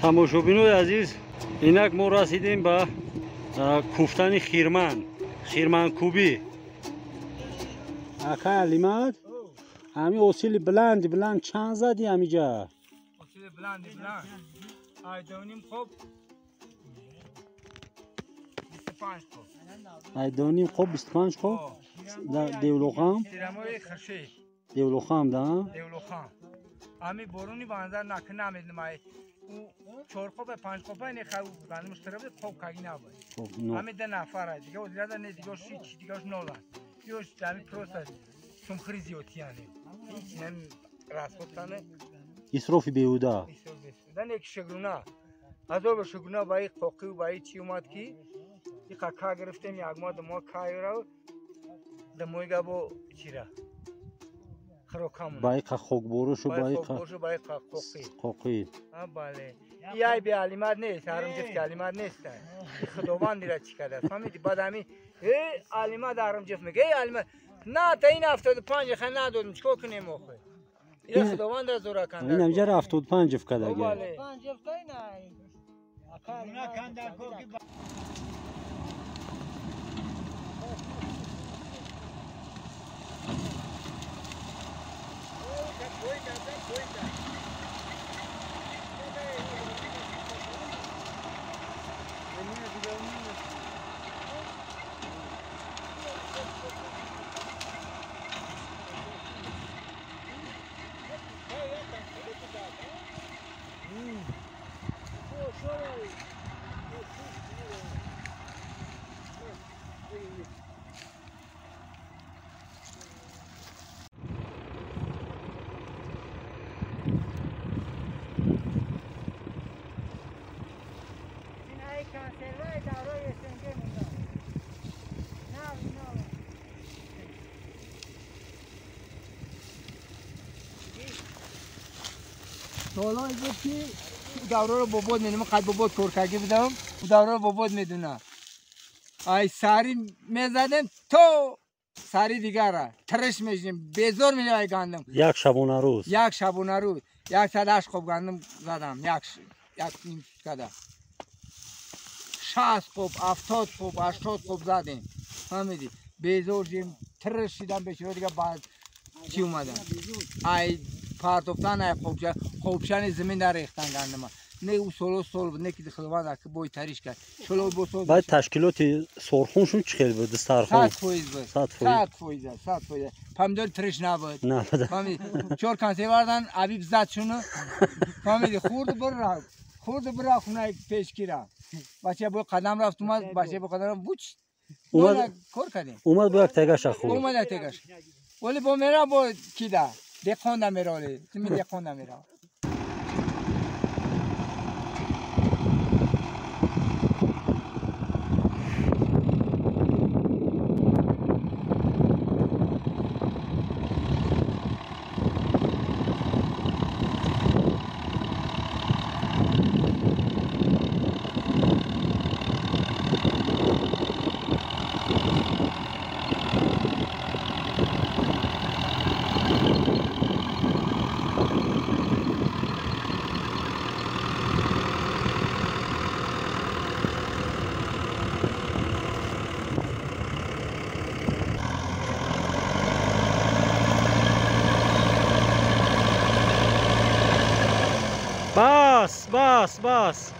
Тамошобинои азиз, инак мо расидем ба куфтани хирман, хирманкӯбӣ. Акай Алимад, ҳами осили баланди баланд чанд зади ҳамиҷа? Осили баланди баланд айдоним хоб 25 хоб. Айдоним хоб 25 хоб? Девлохам? Тирамои хуршед. Девлохам, да? Девлохам. Ами боруни банзар накунамеднам ай. 4 қопа 5 қопа не хав гандумш тара буд қоп каги набуд. Ами да нафар ай дига озирада не дигаш ҳеч дигаш нол аст. Ёш ами просто сумхири зиёдтияне. Ҳеч нами расходтане. Исрофи беҳуда. Исрофи беҳуда. Не ки шугруна. Ҳазор бор шугруна ба и қоқи ба и чи омад ки иқа ка гирифтем як моҳ ду моҳ кайра дамоига бо чира. Ба иқа хокборушу ба иқа ба иқа қоқи. Қоқи. А бале. Ай бе алимат нест, ҳармҷиф ки алимат нест. Худованд дира чӣ кардааст. Фаҳмидӣ? Баъд ҳами э алимат ҳармҷиф мега. Э алимат на та ин 75 ха надодем, чикор кунем охе? Ира худованд ра зора канда. Ин ҳамҷара 75 ҷиф кадаги. Бале. 5 ҷиф кайна. سوالای بود که دوره رو باباد میدونم قد باباد کورکگی بدم دوره رو باباد میدونه ای سری میزدم تو سری دیگر را ترش میشیم بیزور میشه ای گندم یک شبانه روز یک شبانه روز 108 خوب گندم زدم یک نیم کده 60 خوب 70 خوب 80 خوب زدیم فهمیدی بیزور شیم ترش شدم بیچاره دیگه بعد چی اومدم ای پارتوفتن ای خوبشن زمین در ریختن گندم نه او سولو سول بود نه که خداوند که بوی تریش کرد چلو بو سول بعد تشکیلات سرخونشون چی خیلی بود سرخون 100 فویز بود 100 فویز 100 فویز پمدل ترش نبود نه فهمیدی چهار کنسه وردن عبیب زد شونو فهمیدی خورد بر خورد بر خونه پیش کیرا بچه با قدم رفت اومد بچه با قدم بوچ اومد کار کردیم اومد با یک تگش خورد اومد یک تگش ولی با میرا با کیدا دقونده میرالی زمین دقونده میرا بس بس بس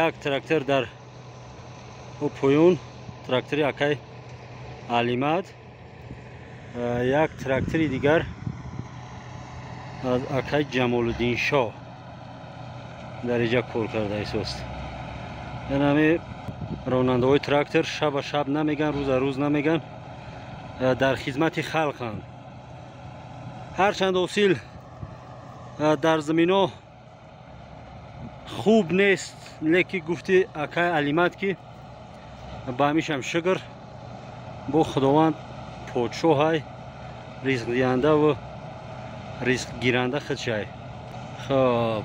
Як трактор дар ӯ поён, трактори акай Алимад, як трактори дигар аз акай Ҷамолиддиншоҳ дар инҷа кор карда истааст. Ин ҳами ронандаҳои трактор шаба шаб намеган, рӯза рӯз намеган, дар хизмати халқанд. Ҳарчанд ҳосил дар замино хуб нест, лекин гуфти акай Алимад ки ба ҳамишам шукр, бо Худованд подшоҳай, ризқдиҳандаву ризқгиранда худшай. Хоб,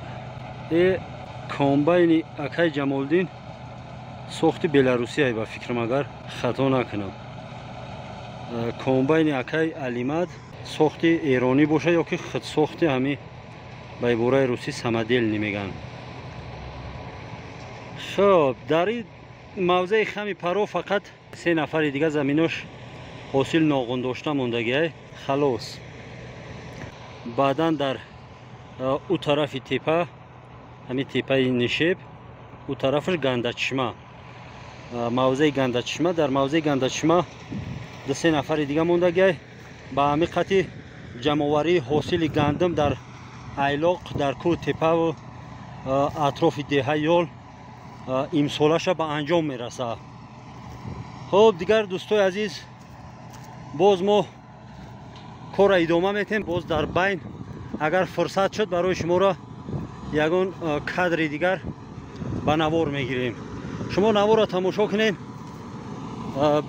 комбайни акай Ҷамолиддин сохти Беларусияй, ба фикрам, агар хато накунам. Комбайни акай Алимад сохти эронӣ боша ё ки худсохти ҳами ба ибораи русӣ самоделни мегӯянд. Хоб, дар ин мавзеи хами паро фақат се нафари дига заминош ҳосил ноғундошта мондагиай, халос. Баъдан дар ӯ тарафи тепа, ҳамин тепаи Нишеб, ӯ тарафаш Гандачишма, мавзеи Гандачишма. Дар мавзеи Гандачишма ду се нафари дига мондагиай. Ба ҳамин қати ҷамъоварии ҳосили гандум дар Айлоқ, дар кӯҳ тепаву атрофи деҳа Ёл имсолаша ба анҷом мерасад. Хоб, дигар дӯстои азиз, боз мо корро идома метем. Боз дар байн агар фурсат шуд барои шуморо ягон кадри дигар ба навор мегирем. Шумо наворро тамошо кунед,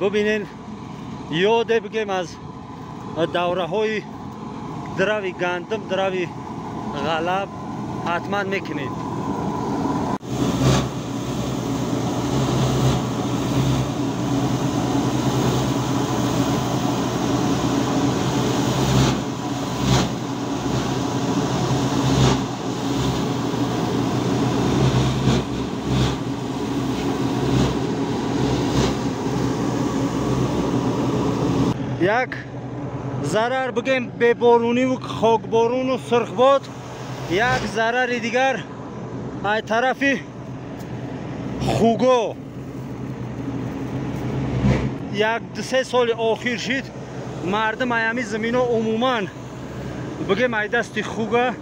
бибинед, ёде бигем аз давраҳои драви гандум, драви ғалаб ҳатман мекунед. Як зарар бигем беборуниву хокборуну сурхбод, як зарари дигар ай тарафи хуго. Як ду-се соли охир шид мардум ай ҳами замино умуман бигем ай дасти хуга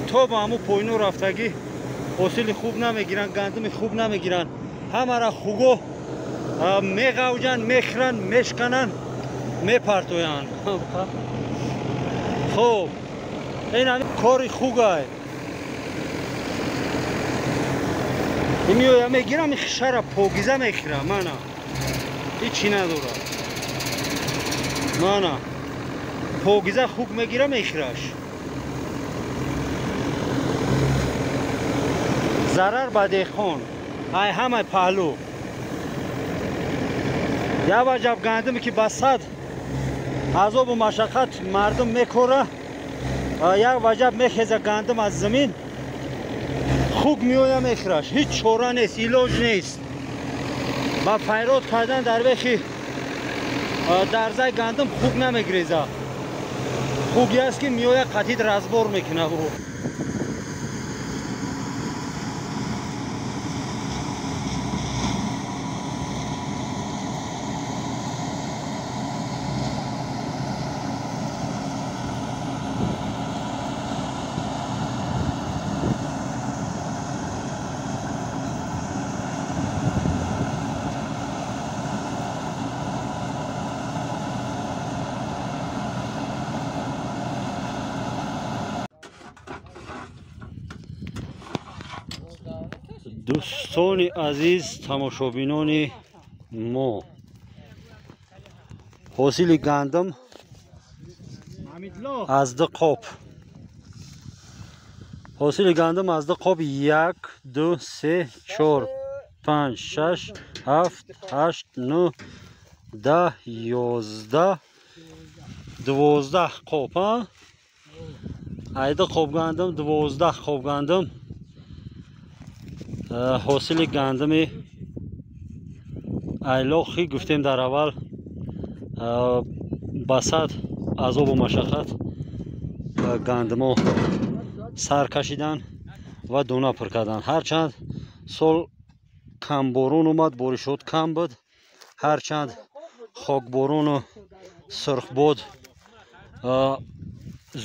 то ба ҳаму поино рафтагӣ ҳосили хуб намегиранд, гандуми хуб намегиранд. Ҳамара хуго меғавҷанд, мехӯранд, мешкананд, мепартоянд. Хоб, ин ҳами кори хугай. Меоя мегирам, хишара покиза мехӯрам, мана ҳичи надорад. Мана покиза хуг мегира, мехӯраш. Зарар ба деҳқон ай ҳамаи паҳлӯ. Як ваҷаб гандуме ки ба сад азобу машаққат мардум мекора, як ваҷаб мехеза гандум аз замин, хуг меоя мехӯраш. Ҳеҷ чора нест, илоҷ нест. Ба файрод кардан дар бехи дарзаи гандум хуг намегиреза. Хуге аст ки меоя қатид разбор мекунад. Дӯстони азиз, тамошобинони мо, ҳосили гандум аз ду қоб, ҳосили гандум аз ду қоб, 1 2 3 4 5 6 7 8 9 10 11 12 қоб. Ай ду қоб гандум 12 қоб гандум ҳосили гандуми Айлоқи гуфтем дар аввал ба сад азобу машаққат гандумо сар кашидан ва дона пур кардан. Ҳарчанд Сол камборон омад, боришот кам буд, ҳарчанд хокборону сурхбод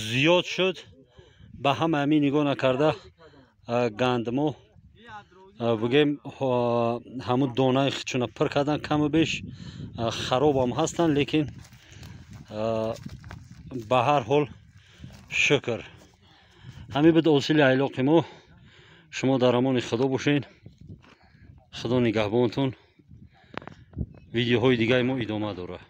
зиёд шуд. Ба ҳама ҳамин нигоҳ накарда, гандмо бигем, ҳамун донаи худшона пур кардан, каму беш харобам ҳастанд, лекин ба ҳар ҳол шукр. Ҳамин буд ҳосили айлоқи мо. Шумо дар амони Худо бошед, Худо нигаҳбонтон. Видеоҳои дигаи мо идома дорад.